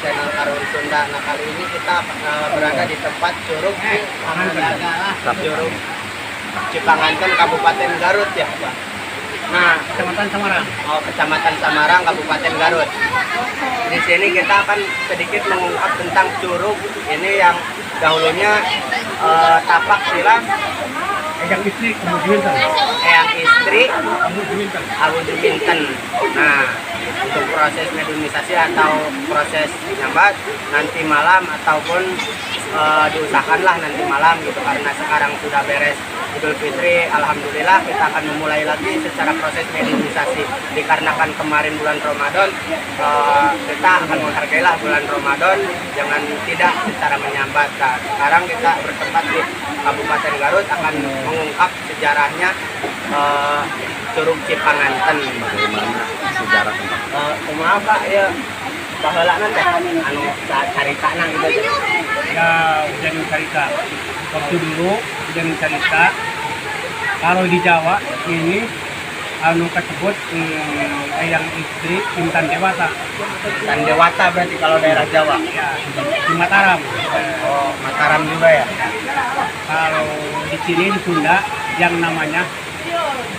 channel Karuhun Sunda. Nah, kali ini kita berada di tempat Curug Curug Cipanganten, Kabupaten Garut ya, Pak. Nah, Kecamatan Samarang. Oh, Kecamatan Samarang, Kabupaten Garut. Di sini kita akan sedikit mengungkap tentang curug ini yang dahulunya tapak silang Eyang istri kemudian kan. Eyang istri Kamu Juminten. Abu Juminten. Nah, untuk proses mediumisasi atau proses nyambat nanti malam ataupun diusahakanlah nanti malam gitu, karena sekarang sudah beres Idul Fitri, alhamdulillah kita akan memulai lagi secara proses mediumisasi. Dikarenakan kemarin bulan Ramadan, kita akan menghargailah bulan Ramadan jangan tidak secara menyambat. Nah, sekarang kita bertempat di Kabupaten Garut akan mengungkap sejarahnya Curug Cipanganten. Bagaimana sejarah tempat? Kumaha, Pak, ya, baheulana teh anu caritana gitu teh? Ya, hujan cerita. Waktu dulu hujan cerita. Kalau di Jawa ini anu kasebut eyang istri Intan Dewata. Intan Dewata berarti kalau daerah Jawa. Ya, di Mataram. Oh, Mataram juga ya. Kalau di sini di Sunda yang namanya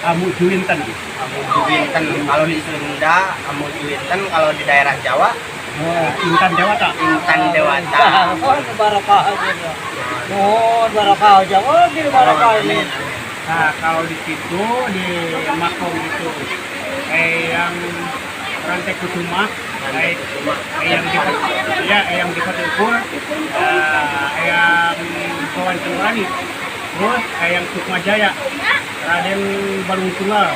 Amu Juwinten. Amu Juwinten. Kalau di Sunda Amu Juwinten, kalau di daerah Jawa Oh, Intan Dewata. Intan Dewata. Oh, barokah aja. Oh, barokah aja. Oh, gini barokah ini. Nah, kalau di situ di makom itu yang Rantai Kusuma, yang di ya yang di Ukur, yang Kawan Cemurani, terus yang Sukma Jaya, Raden Balung Tunggal,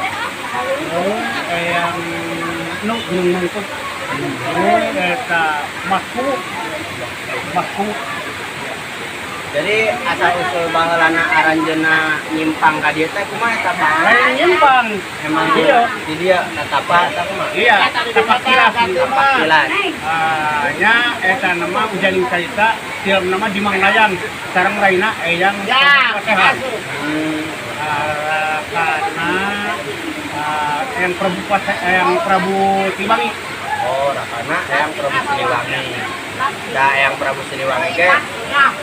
terus yang Nu Gunung Mangkuk, terus eta Mahku, Mahku. Jadi asal usul baheulana aranjeuna nyimpang ka dieu teh kumaha eta, Pak? Lain nyimpang. Emang Iya. di dieu natapa eta kumaha? Iya, tapak tilas. Tapak tilas. Ah, nya eta nama ujaning carita film nama di Manglayang sareng raina Eyang Pasehan. Ah, karena Eyang Prabu Eyang Prabu Siliwangi. Oh, rakana Eyang Prabu Siliwangi. Da Eyang Prabu Siliwangi ge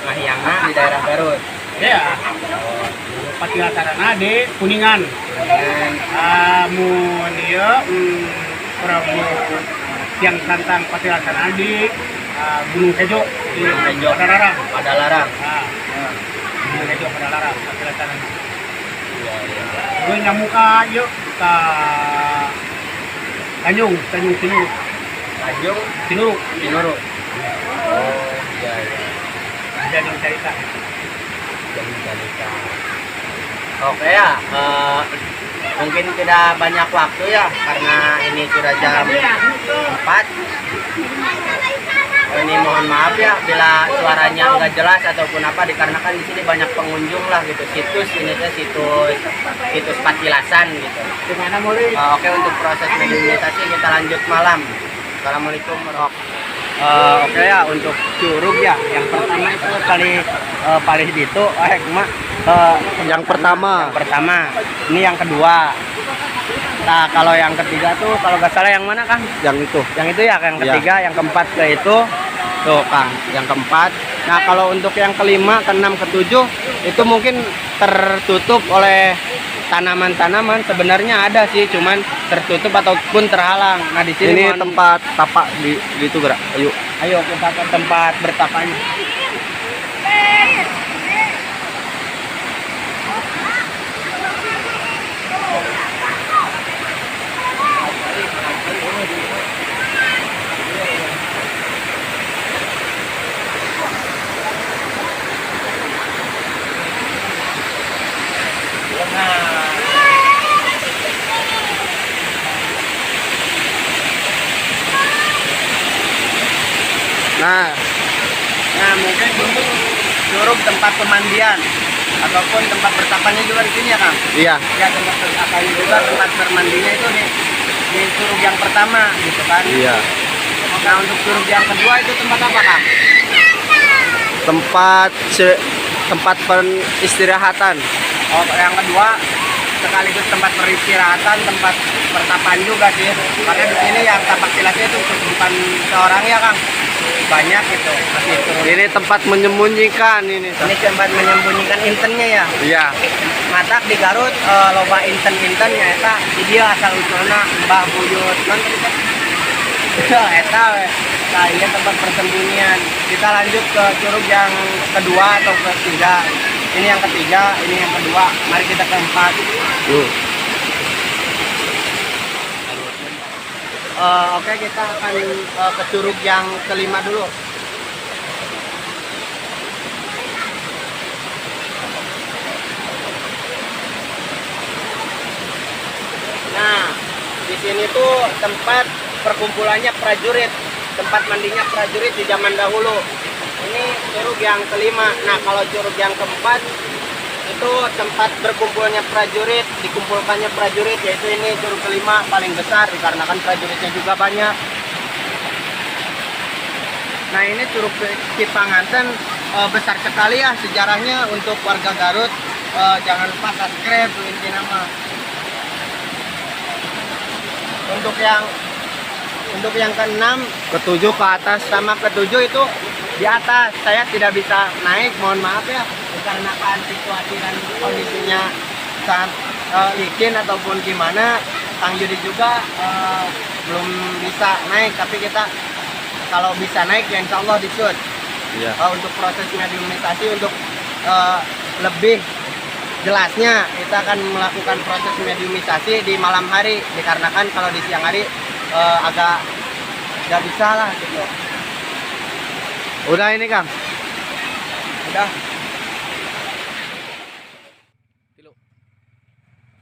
ngahiangna di daerah Garut. Ya. Patilasarana di Kuningan. Kuningan. Amun ieu Prabu Kian Santang patilasarana di Gunung Hejo di Gunung Hejo. Padalarang. Padalarang. Ah, Gunung Hejo Padalarang patilasarana. Iya. Gue nyamuk ka ieu ka Tanjung, Tanjung Sinuru. Tanjung Sinuru. Sinuru. Oh, iya. Jadi cerita. Jadi cerita. Oke ya, mungkin tidak banyak waktu ya karena ini sudah jam 4. Ini mohon maaf ya bila suaranya nggak jelas ataupun apa, dikarenakan di sini banyak pengunjung lah gitu. Situs ini teh situs situs patilasan gitu. Gimana mulai? Oke, untuk proses mediumisasi kita lanjut malam. Assalamualaikum warahmatullahi. Oke ya, untuk curug ya yang pertama itu kali paling itu mak Yang pertama. Yang pertama ini, yang kedua. Nah, kalau yang ketiga tuh kalau nggak salah yang mana, Kang? Yang itu. Yang itu ya, yang Iya. ketiga. Yang keempat ke itu tuh, Kang, yang keempat. Nah, kalau untuk yang kelima, keenam, ketujuh itu mungkin tertutup oleh tanaman-tanaman. Sebenarnya ada sih, cuman tertutup ataupun terhalang. Nah, di sini Ini mohon tempat tapak di itu gerak. Ayo. Ayo kita ke tempat bertapanya. Nah, Nah, mungkin ini curug tempat pemandian ataupun tempat bertapanya juga di sini ya, Kang? Iya. Ya, tempat bertapanya juga, tempat bermandinya itu di curug yang pertama gitu kan. Iya. Nah, untuk curug yang kedua itu tempat apa, Kang? Tempat tempat peristirahatan. Oh, yang kedua Sekaligus tempat peristirahatan, tempat pertapaan juga sih. Karena di sini yang tapak tilasnya itu bukan seorang ya Kang, banyak gitu. Masih turun. Ini tempat menyembunyikan ini. Ini tempat menyembunyikan intennya ya. Iya. Matak di Garut loba inten-inten ya eta di dia asal usulna Mbah Buyut non tadi teh? Eta we. Nah, ini tempat persembunyian. Kita lanjut ke curug yang kedua atau ketiga. Ini yang ketiga, ini yang kedua. Mari kita keempat. Tuh. Oke, kita akan ke curug yang kelima dulu. Nah, di sini tuh tempat perkumpulannya prajurit, tempat mandinya prajurit di zaman dahulu. Ini curug yang kelima. Nah, kalau curug yang keempat itu tempat berkumpulnya prajurit, dikumpulkannya prajurit, yaitu ini curug kelima paling besar dikarenakan prajuritnya juga banyak. Nah, ini Curug Cipanganten besar sekali ya sejarahnya untuk warga Garut. Jangan lupa subscribe inti nama. Untuk yang keenam, Ketujuh ke atas. Sama ketujuh itu di atas. Saya tidak bisa naik, mohon maaf ya, dikarenakan situasi dan kondisinya sangat licin ataupun gimana. Kang Yudi juga belum bisa naik, tapi kita kalau bisa naik ya insya Allah di shoot. Iya. Untuk proses mediumisasi untuk lebih jelasnya kita akan melakukan proses mediumisasi di malam hari dikarenakan kalau di siang hari agak nggak bisa lah gitu. Udah ini, Kang. Udah.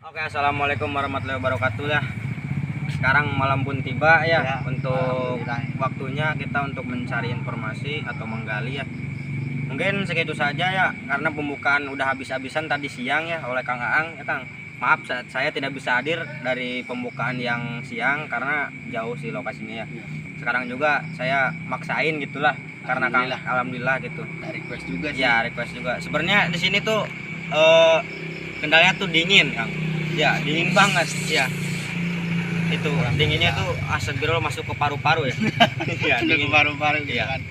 Oke, assalamualaikum warahmatullahi wabarakatuh ya. Sekarang malam pun tiba ya, Ya, untuk alhamdulillah. waktunya kita untuk mencari informasi atau menggali ya. Mungkin segitu saja ya, karena pembukaan udah habis-habisan tadi siang ya oleh Kang Aang ya Kang. Maaf saya tidak bisa hadir dari pembukaan yang siang karena jauh sih lokasinya ya. Sekarang juga saya maksain gitulah karena Kang Alhamdulillah. alhamdulillah gitu. Request juga sih. Ya, request juga. Sebenarnya di sini tuh kendalanya tuh dingin, Kang. Ya, dingin banget, ya. Itu dinginnya tuh astagfirullah masuk ke paru-paru ya. Iya, dingin. Paru-paru gitu Iya. kan.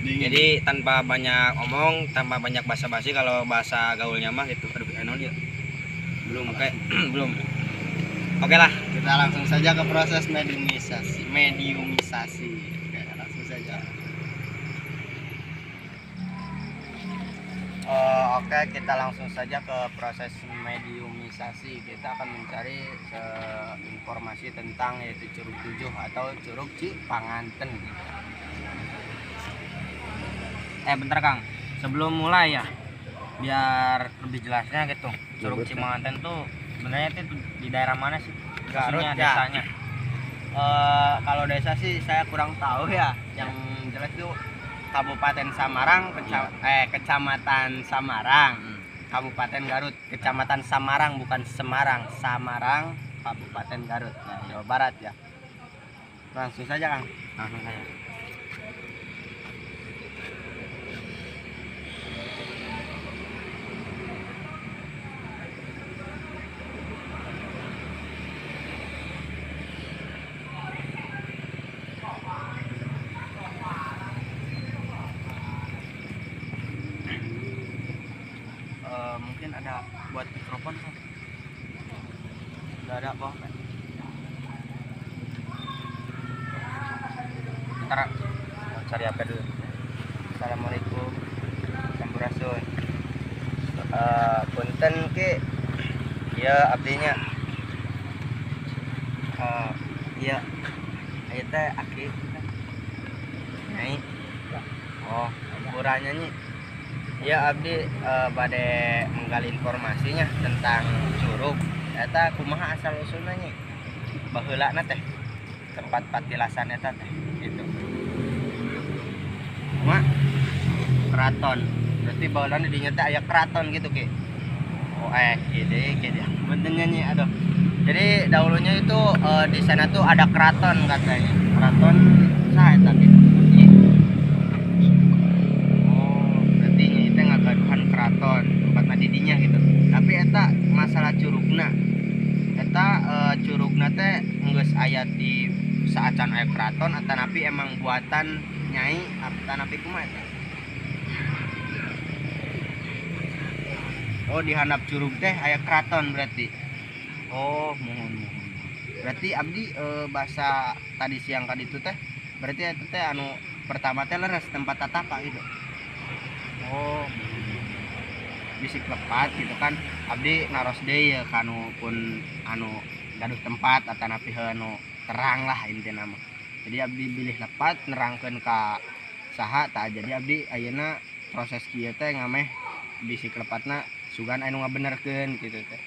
Dingin. Jadi tanpa banyak omong, tanpa banyak basa-basi kalau bahasa gaulnya mah gitu. Aduh, enon ya. Belum, oke. Belum. Oke lah. Kita langsung saja ke proses mediumisasi. Mediumisasi. Oke, langsung saja. Oke, kita langsung saja ke proses mediumisasi. Kita akan mencari informasi tentang yaitu Curug Tujuh atau Curug Cipanganten. Bentar Kang. Sebelum mulai ya, biar lebih jelasnya gitu. Curug Cipanganten tuh sebenarnya itu di daerah mana sih? Garut, Maksudnya ya. desanya. Kalau desa sih saya kurang tahu ya. Yang jelas itu Kabupaten Samarang, Kecamatan Samarang, Kabupaten Garut, Kecamatan Samarang bukan Semarang, Samarang, Kabupaten Garut, nah, Jawa Barat ya. Langsung saja Kang. Langsung saja. Mungkin ada buat mikrofon Kang? Nggak ada bohong. Bentar, mau cari apa dulu? Assalamualaikum. Sampurasun. Punten Ki. Iya abdinya. Iya. Ieu teh aki. Nyai. Oh, kurangnya nyi. Ya abdi bade menggali informasinya tentang curug. Eta kumaha asal usulna nyi? Baheulana teh tempat patilasan eta teh gitu. Kumaha? Keraton. Berarti baheulana dinya teh aya keraton gitu Ki. Oh gitu gitu. Benernya nyi aduh. Jadi dahulunya itu di sana tuh ada keraton katanya. Keraton saha eta Ki? Nyi? Oh, berarti nyi teh ngagaduhan keraton tempat didinya gitu. Tapi eta masalah curugna aya di saacan aya keraton atanapi emang buatan nyai atanapi kumaha eta? Oh, di handap curug teh aya keraton berarti. Oh, muhun muhun. Berarti abdi bahasa tadi siang ka ditu teh berarti eta teh anu pertama teh leres tempat tatapa gitu. Oh, bisi lepat gitu kan. Abdi naros deui ya kanu pun anu gaduh tempat atanapi anu terang lah intina mah. Jadi abdi bilih lepat nerangkeun ka saha tah, jadi abdi ayeuna proses kieu teh ngameh bisi lepatna sugan anu ngabenerkeun gitu teh.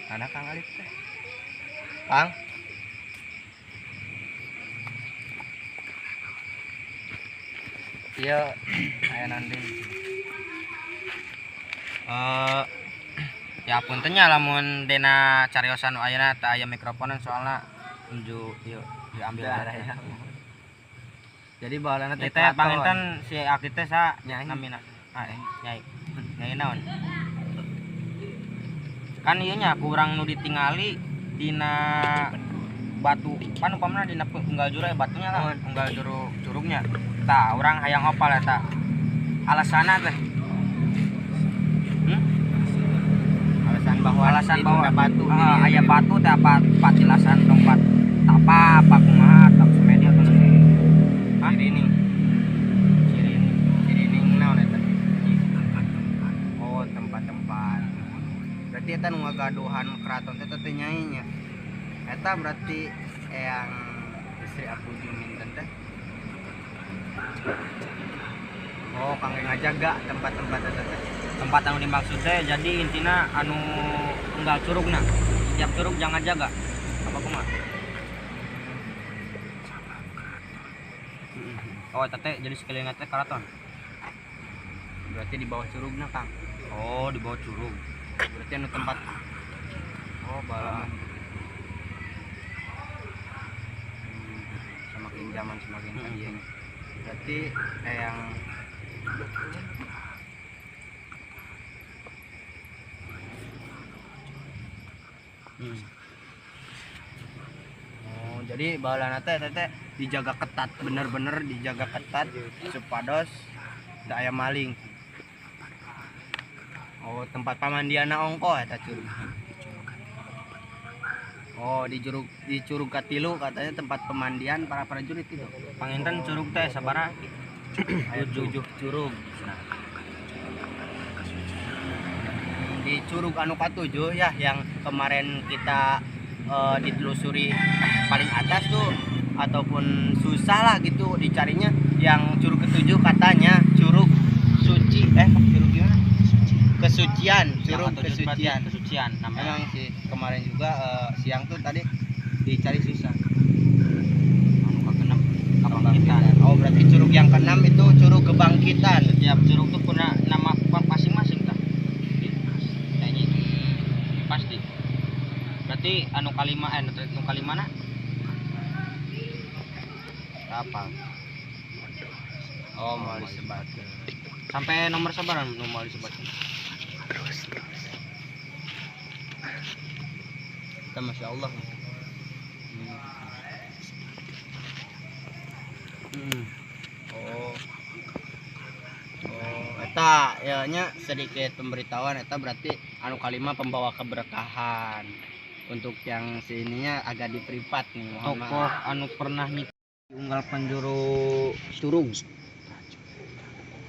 Ada Kang Alif teh. Kang. Iya, aya nanti. Ya punten nya lamun dina cariosan nu ayeuna teu aya mikrofonan, soalna nuju ieu diambil Darah ya. Jadi baheulana teh Ieu teh panginten si aki teh sa Nyai. Namina? Ah, nyai. Nyai naon? Kan ieu nya kurang nu ditingali dina batu pan umpamana dina unggal juru aya batunya lah, unggal juru curugnya. Tah, urang hayang opal eta. Alasanna teh. Hmm? Alasan bahwa Alasan di bahwa batu ah, aya batu teh apa patilasan tempat tapa apa kumaha atau semedi atau Hah? Cirining. Cirining. Cirining naon eta? Oh, tempat-tempat. Berarti eta nu ngagaduhan keraton teh teh nyai nya. Eta berarti yang istri Abu Juminten teh. Oh, kangge ngajaga tempat-tempat eta teh. Tempat anu dimaksud teh jadi intina anu unggal curugna. Setiap curug jangan jaga. Apa kumaha? Oh, eta teh jadi sekeliling teh keraton. Berarti di bawah curugna, Kang. Oh, di bawah curug. Berarti anu tempat. Oh, balaman. Semakin zaman semakin kajian. Berarti yang Oh, jadi baheulana teh teh dijaga ketat, bener-bener dijaga ketat supados teu aya maling. Oh, tempat pamandianna ongko eta curug. Oh, di curug katilu katanya tempat pemandian para prajurit itu. Panginten curug teh sabaraha? Aya 7 curug. Nah. Di curug anu katujuh ya yang kemarin kita ditelusuri paling atas tuh ataupun susah lah gitu dicarinya, yang curug ketujuh katanya curug suci, curug gimana? Kesucian, curug Yang ketujuh berarti kesucian. Kesucian namanya. Memang sih kemarin juga siang tuh tadi dicari susah. Anu kagenep kebangkitan. Oh, berarti curug yang keenam itu curug kebangkitan. Setiap curug tuh punya nama masing-masing tah. Kayaknya itu pasti. Berarti anu kalima anu kalimana? Apa? Oh, mau disebatkeun. Sampai nomor sabaraha nu mau disebatkeun? Terus. Kita Masya Allah. Oh. Oh, eta ya nya sedikit pemberitahuan eta berarti anu kalima pembawa keberkahan. Untuk yang sininya agak di privat nih, mohon Tokoh maaf. Anu pernah nih unggal penjuru curug.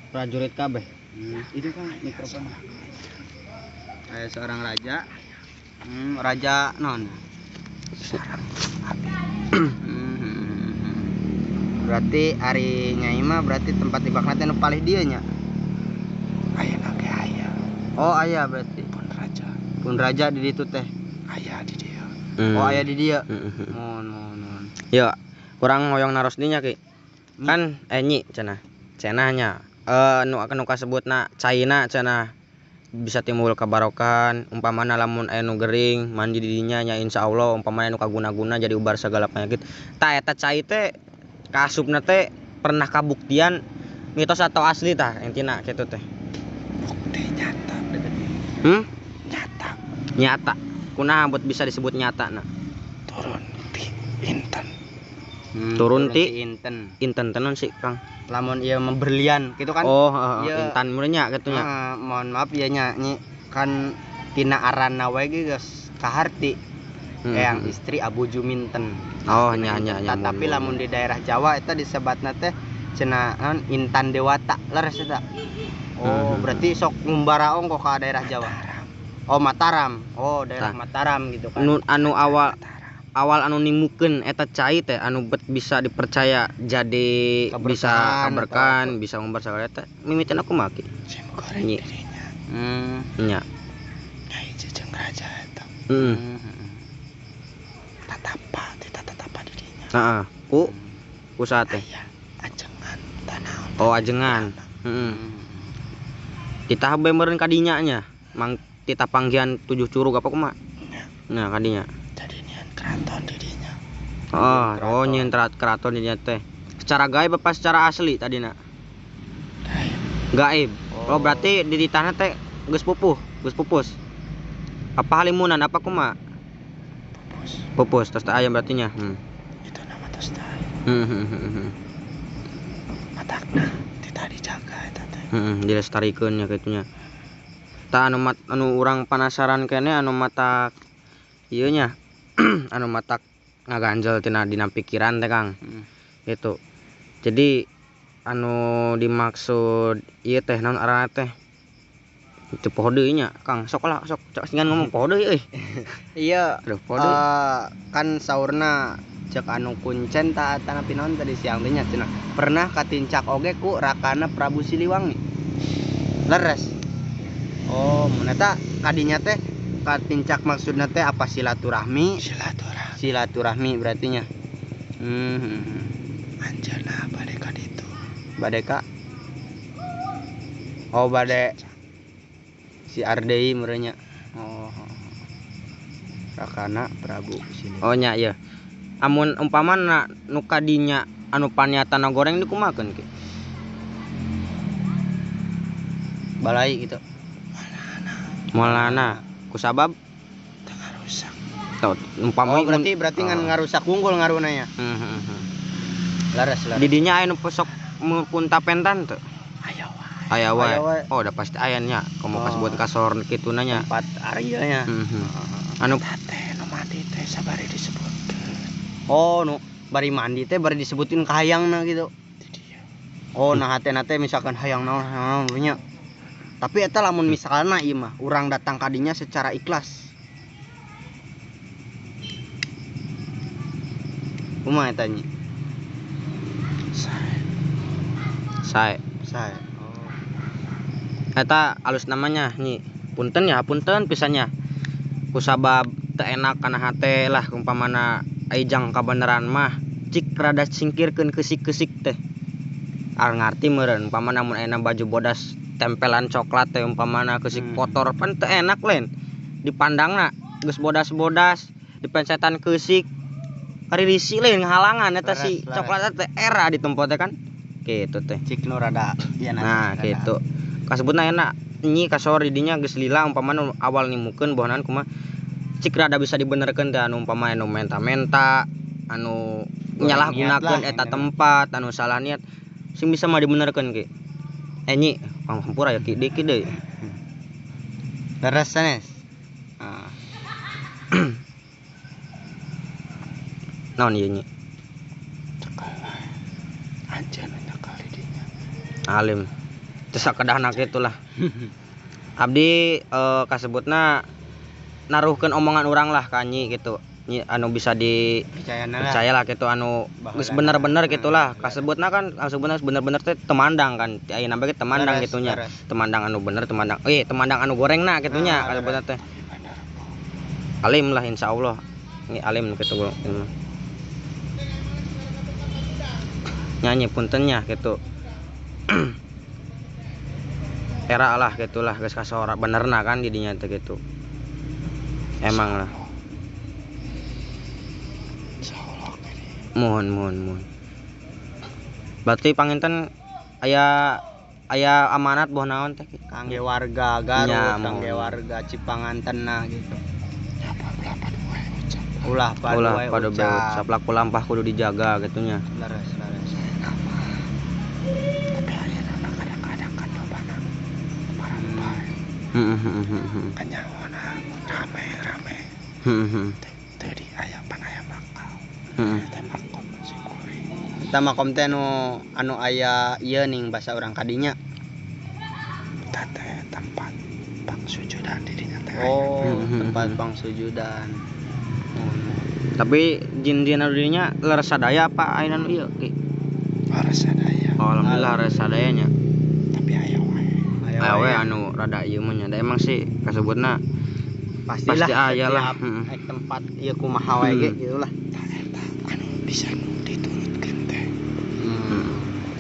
Prajurit kabeh. Itu kan mikrofon. Kayak seorang raja. Raja non. Berarti ari nyai mah berarti tempat ibakna teh nu palih dieu nya. Aya ge aya. Oh, aya berarti. Pun raja. Pun raja di ditu teh. Aya di dieu. Oh, aya di dieu. Mohon mohon mohon. Ya, kurang hoyong naros dinya ki. Kan nyi cenah. Cenahnya nu anu kasebutna caina cenah bisa timbul kebarokan umpamana lamun aya nu gering mandi di dinya nya insyaallah umpamana nu kaguna-guna jadi ubar segala penyakit. Tah eta cai teh kaasupna teh pernah kabuktian mitos atau asli tah intina kitu teh? Bukti nyata. Hmm? Nyata. Nyata. Kunaha buat bisa disebut nyata na? Turun ti Intan. Turun ti Inten. Inten tenon sih Kang. Lamun ieu mah berlian gitu kan. Oh, Ieu- intan meureun kitu nya. Mohon maaf ya nya nyi kan tina aranna we ge geus kaharti. Eyang istri Abu Juminten. Oh, nya nya nya. Tapi lamun di daerah Jawa eta disebatna teh cenah naon Intan Dewata leres eta. Oh, berarti sok ngumbara ongko ka daerah Jawa. Oh, Mataram. Oh, daerah Tah. Mataram gitu kan. Nu anu awal awal anu nimukeun eta cai teh anu bet bisa dipercaya jadi Keberkahan bisa atau kaberkahan, bisa ngumbar segala eta mimitan aku mah ki. Sim goreng Nyi. dirinya. Nya. Nyai jejeng raja eta. Heeh. Tatapa, tita tatapa dirinya. Heeh. Ku ku saha teh? Aya ajengan tanaon. Oh, ajengan. Heeh. Titah bae meureun kadinya nya. Mang titah panggihan 7 curug apa kumaha? Nya. Nah, kadinya. Jadi nian keraton dirinya. Oh, Keraton. oh nyieun keraton dinya teh. Secara gaib apa secara asli tadina? Gaib. Gaib. Oh, berarti di ditahna teh geus pupuh, geus pupus. Apa halimunan apa kumaha? Pupus. Pupus tos teh aya berarti nya. Itu nama tos teh. Matakna tita dijaga eta teh. Heeh, dilestarikeun nya kitu nya. Tah anu mat, anu urang penasaran kene anu matak ieu nya. Anu matak ngaganjel tina dina pikiran teh Kang. Gitu. Jadi anu dimaksud ieu teh naon aranna teh? Itu poho deui nya Kang. Sok lah sok cak singan ngomong poho deui euy. Iya, Aduh, poho deui. Kan saurna cek anu kuncen ta atanapi naon tadi siang teh nya cenah. Pernah katincak oge ku rakana Prabu Siliwangi. Leres. Oh, mun eta kadinya teh katincak maksudna teh apa silaturahmi? Silaturahmi. Silaturahmi berarti nya. Anjeunna bade ka ditu. Bade ka? Oh, bade si Ardei meureun nya. Oh. Rakana Prabu Siliwangi. Oh nya ieu. Amun umpamana nu kadinya anu paniatana goreng dikumakeun ki? Balai gitu. Moalana kusabab Teu ngarusak. Tau, umpama Oh, berarti ngan ngarusak wungkul ngaruna nya. Laras laras. Didinya aya nu sok punta pentan teu? Aya wae. Aya wae. Aya wae. Oh, udah pasti aya nya. Komo Oh. kasebut kasor kitu na nya. Tempat area nya. Anu Teh nu mandi teh sabari disebutkeun. Oh, nu bari mandi teh bari disebutin ka hayangna gitu. Di dieu. Oh, nah hatena teh misalkan hayang naon hayang naon nya. Tapi eta lamun misalna ieu mah urang datang kadinya secara ikhlas. Kumaha eta nyi? Sae. Sae. Sae. Oh. Eta alus namanya nyi. Punten ya, punten pisannya. Kusabab teu enak kana hate lah umpamana ai jang kabeneran mah cik rada singkirkeun keusik-keusik teh. Ar ngarti meureun umpamana mun ayeuna baju bodas tempelan coklat teh umpamana keusik kotor pan teu enak lain. Dipandangna geus bodas-bodas dipencetan keusik. Karirisi lain ngahalangan eta si Leres, leres. coklat teh era ditempo teh kan. Kitu teh. Cik nu rada ieu Nah, gitu. Kasebutna enak nyi kasor di dinya geus lila umpamana awal nimukeun bohnan kumaha. Cik rada bisa dibenerkeun teh anu umpama anu menta-menta, anu Goreng nyalahgunakeun niat lah, eta intinya. tempat, anu salah niat. Sing bisa mah dibenerkeun ki. Nyi, hampura ya ki deui ki deui. Leres sanes. Ah. Naon ieu nyi? Cekel wae. Anjeun nyekel di dinya. Alim. Teu sakedahna kitu lah. Abdi kasebutna naruhkeun omongan urang lah ka nyi gitu. Nyi anu bisa di Percayana lah. percayalah gitu anu geus Baheulana. bener-bener gitulah. Bener. Kasebutna kan kasebutna bener-bener teh temandang kan. Ti ayeuna bae temandang Leres, gitu nya. leres. Temandang anu bener, temandang temandang anu gorengna gitu nya Nah, kasebutna teh. Alim lah insyaallah. Nyi alim gitu gua. Nyanyi puntennya gitu. Era lah gitulah geus kasora benerna kan didinya teh gitu. Emang lah. Insyaallah gini. Mohon mohon mohon. Berarti panginten aya aya amanat boh naon teh Kangge warga Garut, Nya, kangge mohon. warga Cipanganten nah gitu. Apa Ulah padu Ulah wae padu ucap. Ucap laku lampah kudu dijaga gitu nya. Leres leres. Tapi ayeuna mah kadang-kadang kan lobana parampai. Heeh. Kanyawana rame-rame. Heeh. Teu di aya pan aya makam. Heeh. Teh makom sim kuring. Eta makom teh anu aya ieu ning basa urang kadinya. Eta teh tempat pangsujudan di dinya teh. Oh, tempat pangsujudan. Tapi jin-jin anu dinya leres sadaya apa ayeuna nu ieu Ki? Leres sadaya. Oh, alhamdulillah leres sadaya nya. Tapi aya wae. Aya wae anu rada ieu mah nya. Da emang sih kasebutna pastilah pasti aya lah. Heeh. Tempat ieu kumaha wae ge gitu lah. Tah eta anu bisa nu diturutkeun teh.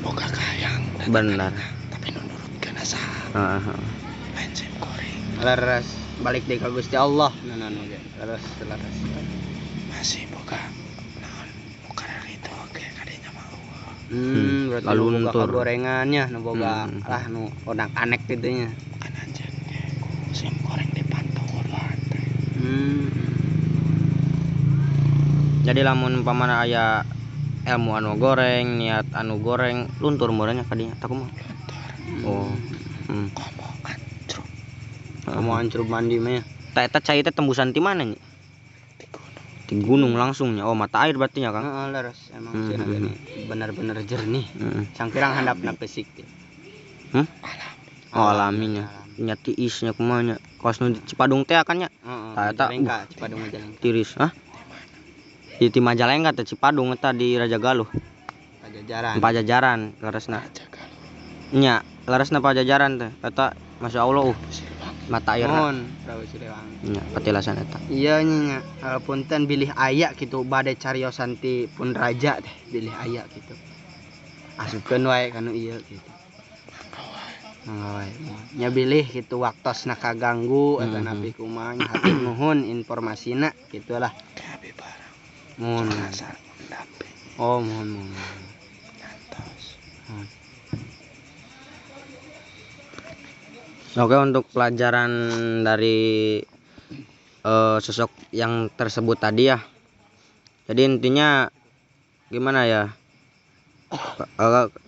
Boga kahayang. Bener. Tapi nu nurutkeun saha? Heeh. Lain sim kuring. Leres balik deui ka Gusti Allah naon ge. Leres leres. Masih boga naon nu kararitu oge kadinya mah eueuh. Berarti nu boga Laluntur. kagorengannya, nu boga lah nu onak-anek gitu nya. Kan anjeun ge ku sim goreng dipantau kuduan teh. Jadi lamun umpamana aya ilmu anu goreng, niat anu goreng, luntur meureun nya kadinya tah kumaha? Luntur. Oh. Komo ancrub. Komo ancrub mandi mah nya. Tah eta cai teh tembusan ti mana nya? Di gunung. Di gunung langsung nya. Oh, mata air berarti nya, Kang. Heeh, leres emang cenah gini bener-bener jernih. Heeh. Cangkirang handapna pesik. Alami. Oh, alaminya. Nya tiis nya kumaha nya. Kos nu di Cipadung teh kan nya. Heeh. Tah eta Cipadung Majalengka. Tiris, hah? Di Majalengka teh Cipadung eta di Raja Galuh. Pajajaran. Pajajaran leresna. Raja Galuh. Nya, leresna Pajajaran teh. Eta Masya Allah, mata airna. Mohon Prabu Siliwangi. Nya, patilasan eta. Iya nya, punten bilih aya kitu bade cariosan ti pun raja teh, bilih aya kitu. Asupkeun wae kanu ieu kitu. Mangga wae. Nya bilih kitu waktosna kaganggu eta napi kumaha nya hatur nuhun informasina kitulah. Abi barang. Mohon. Pendamping. Oh, mohon mohon. Ngantos. Oke, untuk pelajaran dari sosok yang tersebut tadi ya. Jadi intinya gimana ya?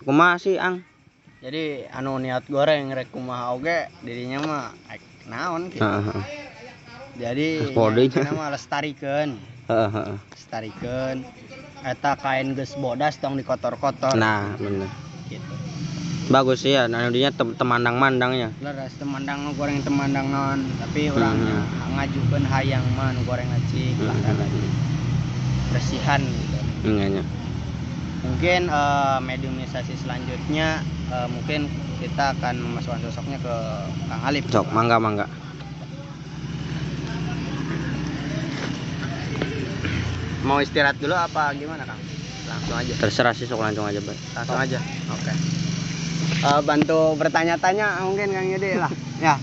Kumaha sih, Ang? Jadi anu niat goreng rek kumaha oge dirinya mah rek naon gitu. Heeh. Jadi Kodenya. nya mah lestarikeun. Heeh. Lestarikeun eta kain geus bodas tong dikotor-kotor. Nah, bener. Gitu. Bagus sih ya, nah dinya temandang-mandangnya. Leres temandang nu goreng temandang naon, tapi urangnya ngajukeun hayang mah nu goreng cik lah bersihan gitu. Iya nya. Mungkin mediumisasi selanjutnya mungkin kita akan memasukkan sosoknya ke Kang Alip. Sok, mangga mangga. Mau istirahat dulu apa gimana, Kang? Langsung aja. Terserah sih, sok langsung aja, Bay. Langsung aja. Oke. Bantu bertanya-tanya mungkin Kang Yudi lah. Ya.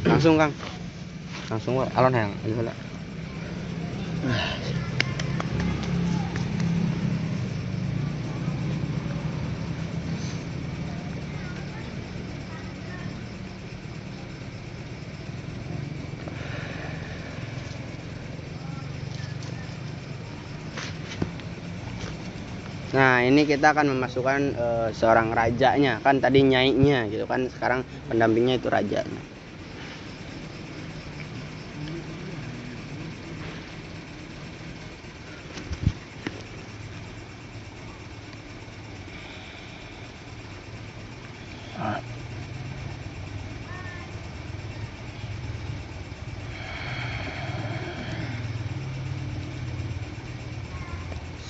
Langsung, Kang. Langsung wae alon hayang ieu heula. Nah, ini kita akan memasukkan seorang rajanya. Kan tadi nyainya gitu kan, sekarang pendampingnya itu rajanya.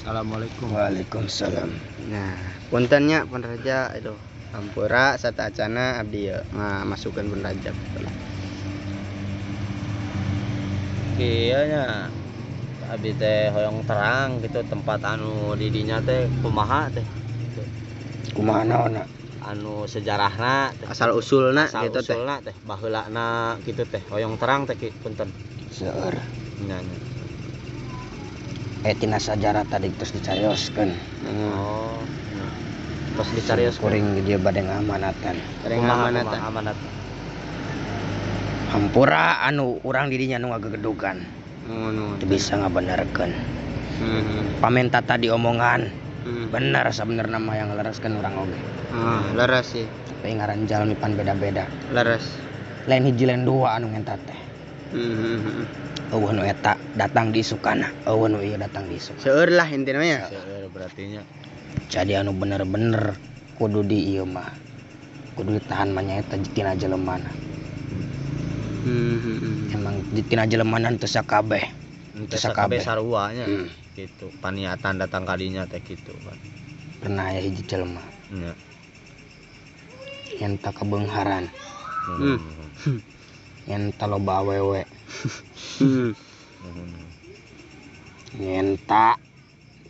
Assalamualaikum. Waalaikumsalam. Nah, puntennya pun raja itu ampura satacana abdi ya masukkan pun raja. Kieu nya abdi teh hoyong terang gitu tempat anu didinya teh kumaha teh gitu. Kumaha naonna? Anu sejarahna teh. Asal usulna asal gitu teh. Usulna teh baheulana gitu teh hoyong terang teh ki punten. Seueur. Nya nya. Tina sajarah tadi terus dicarioskeun. Oh. Terus dicarioskeun. Kuring dia bade ngamanatan. Bade ngamanatan. Amanat. Hampura anu urang didinya nu ngagegedugan. Nuhun. Teu bisa ngabenerkeun. Pamenta tadi omongan bener sabenerna mah yang ngalereskeun urang oge. Ah, leres sih. Tapi ngaran jalmi pan beda-beda. Leres. Lain hiji lain dua anu ngenta teh. Euweuh nu eta datang di isukana, euweuh nu ieu datang di isuk. Seueur lah intina mah ya. Seueur berarti nya. Jadi anu bener-bener kudu di ieu mah. Kudu ditahan mah nyaeta tina jelemana. Emang tina jelemana teu sakabeh. Teu sakabeh sarua nya. Gitu. Paniatan datang kadinya teh kitu kan. Pernah aya hiji jelema. Nya. Nyenta kebeungharan. Nyenta loba awewe. Nyenta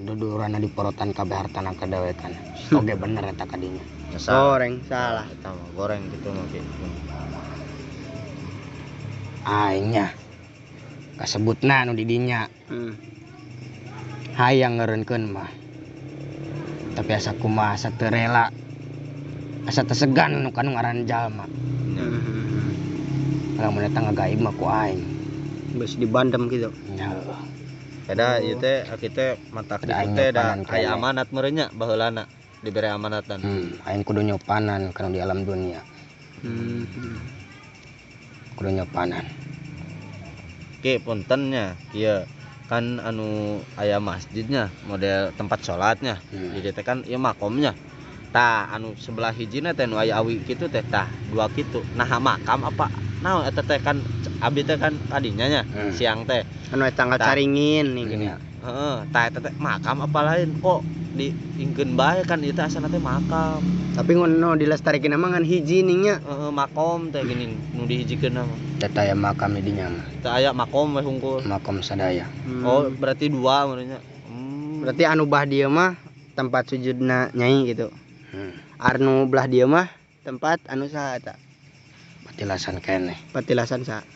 dudurana diporotan kabeh hartana kadewekan. Oge bener eta kadinya. Goreng salah. Eta mah goreng kitu mah kitu. Aing nya kasebutna nu di dinya. Hayang ngeureunkeun mah. Tapi asa kumaha asa teu rela. Asa teu segan nu kanu ngaran jalma. Lamun eta ngagaib mah ku aing. Geus dibandem kitu. Nya heueuh. Beda ieu teh aki teh matak Ada kitu teh da nyopanan aya keneh. Amanat meureun nya baheulana dibere amanatan. Aing kudu nyopanan kana di alam dunia. Kudu nyopanan. Ki punten nya kieu kan anu aya masjidnya model tempat salatnya. Jadi teh kan ieu makomnya. Tah anu sebelah hijina teh nu aya awi kitu teh tah dua kitu. Nah makam apa naon eta teh kan abi teh kan tadinya nya siang teh anu eta ngacaringin nih gini. Heeh, tah eta teh makam apa lain kok diingkeun bae kan ieu teh asana teh makam. Tapi ngono dilestarikeun mah ngan hiji ning nya. Heeh, makom teh gini nu dihijikeun mah. Teh aya makam di dinya mah. Teh aya makom we hungkul. Makom sadaya. Oh, berarti dua meureun nya. Berarti anu bah dieu mah tempat sujudna nyai gitu. Anu belah dieu mah tempat anu saha eta? Patilasan keneh. Patilasan saha?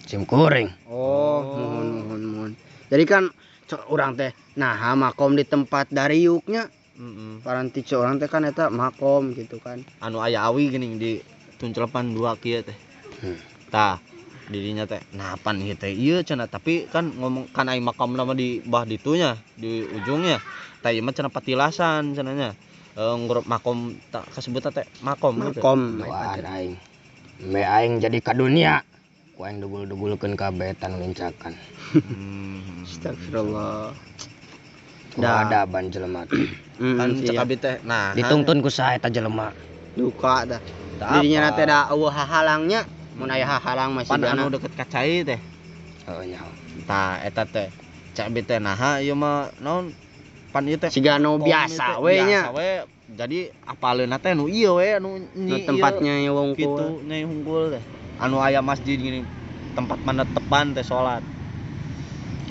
Sim kuring. Oh, muhun muhun muhun. Jadi kan urang teh nah makom di tempat dariuknya. Paranti urang teh kan eta makom gitu kan. Anu aya awi geuning di tunclepan dua kieu teh. Tah dirinya teh nah pan ieu teh ieu cenah tapi kan ngomong kan ai makomna mah di bah ditunya di ujungnya. Tah ieu mah cenah patilasan cenah nya. Ngurut makom tak kasebutna teh makom gitu. Makom doaan aing. Me aing jadi ka dunia. Ku aing dugul-dugulkeun kabeh tan lincakan. Astagfirullah. Da ada ban jelema teh. Kan cek abi teh nah dituntun ku saha eta jelema. Duka tah. Dirinya teh da eueuh hahalangnya. Mun aya hahalang masih pan anu deket ka cai teh. Heeh nyaho. Tah eta teh cek abi teh naha ieu mah naon pan ieu teh siga nu biasa we nya. Biasa we. Jadi apaleunna teh nu ieu we anu nu tempatnya ieu wungkul. Kitu nya hungkul teh. Anu aya masjid gini tempat manetepan teh salat.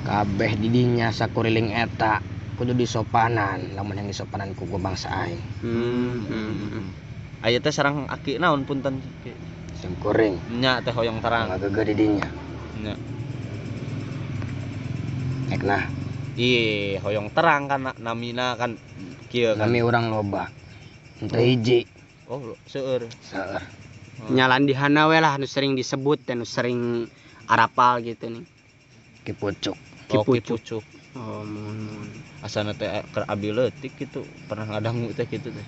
Kabeh di dinya sakuriling eta kudu disopanan, lamun yang disopanan ku bangsa aing. Aya teh sareng aki naon punten ki. Sim kuring. Nya teh hoyong terang. Ngagegeuh di dinya. Nya. Nek nah. Ih, hoyong terang kan namina kan kieu kan. Nami urang loba. Henteu hiji. Oh, seueur. Seueur. Nyalan di hana we lah nu sering disebut dan nu sering arapal gitu nih. Ki Pucuk. Ki Pucuk. Oh, muhun. Asana teh keur abi leutik kitu, pernah ngadangu teh kitu teh.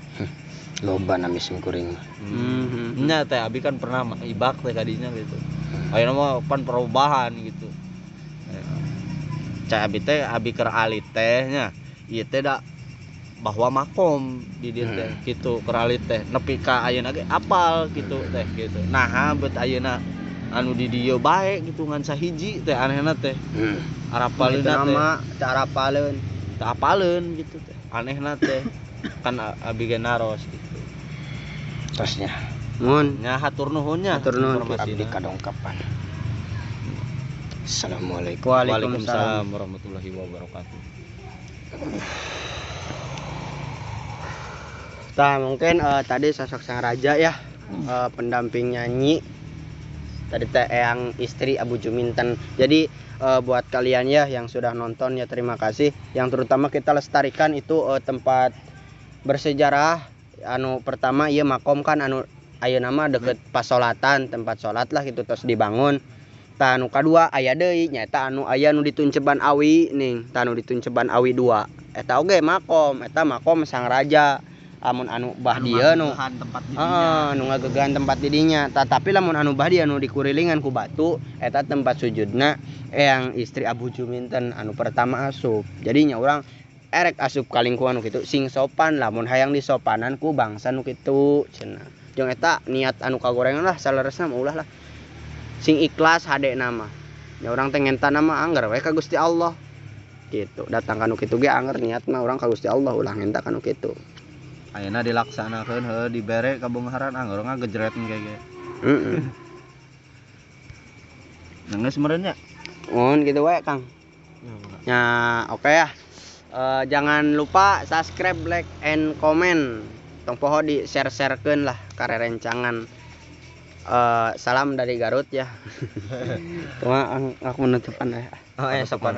Loba nami sim kuring mah. Nya teh abi kan pernah ibak teh kadinya gitu. Ayeuna mah pan perubahan gitu. Cek abi teh abi keur alit teh nya. Ieu teh da bahwa makom di dieu teh kitu keur alit teh nepi ka ayeuna ge apal kitu teh kitu. Naha beut ayeuna anu di dieu bae gitu ngan sahiji teh anehna teh. Arapaleunna teh. Nama teu arapaleun. Teu apaleun gitu teh. Anehna teh kan abi ge naros gitu. Tosnya. Mun nya hatur nuhun nya. Hatur nuhun abdi kadongkapan. Assalamualaikum. Waalaikumsalam warahmatullahi wabarakatuh. Nah, mungkin tadi sosok sang raja ya, pendamping nyanyi tadi teh eyang istri Abu Juminten. Jadi buat kalian ya yang sudah nonton ya terima kasih. Yang terutama kita lestarikan itu tempat bersejarah. Anu pertama ieu makom kan anu Ayeuna mah deket pasolatan, tempat salat lah gitu, tos dibangun. Tah, anu kadua aya deui, nyaeta anu aya nu ditunceban awi ning. Tah, anu ditunceban awi dua eta oge makom, eta makom sang raja. Amun anu bah dieu nu tempat di heeh, nu ngagegehan tempat di dinya. Tah, tapi lamun anu bah dieu anu dikurilingan ku batu, eta tempat sujudna eyang istri Abu Juminten anu pertama asup. Jadinya urang erek asup ka lingkungan nu kitu sing sopan, lamun hayang disopanan ku bangsa nu kitu cenah. Jeung eta niat anu kagorengan lah, saleresna mah ulah lah, sing ikhlas hadena mah. Ya urang teh ngentana mah angger we ka Gusti Allah gitu. Datang ka nu kitu ge angger niat mah urang ka Gusti Allah, ulah ngenta ka nu kitu. Ayeuna dilaksanakeun heuh, dibere kabungharan, angger ngagejret engke ge. Heeh. Nah, geus meureun nya. Mohon gitu we, Kang. Ya, oke ya. Jangan lupa subscribe, like, and comment. Tong poho di share-sharekeun lah ka rerencangan. Salam dari Garut ya. Cuma aku menutupan ya. Oh, sok.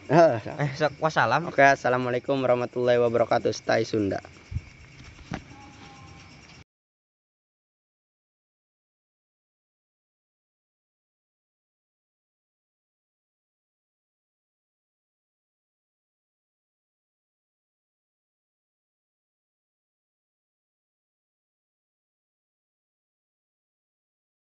Heeh. Sok, wassalam. Oke, assalamualaikum warahmatullahi wabarakatuh. Stay Sunda.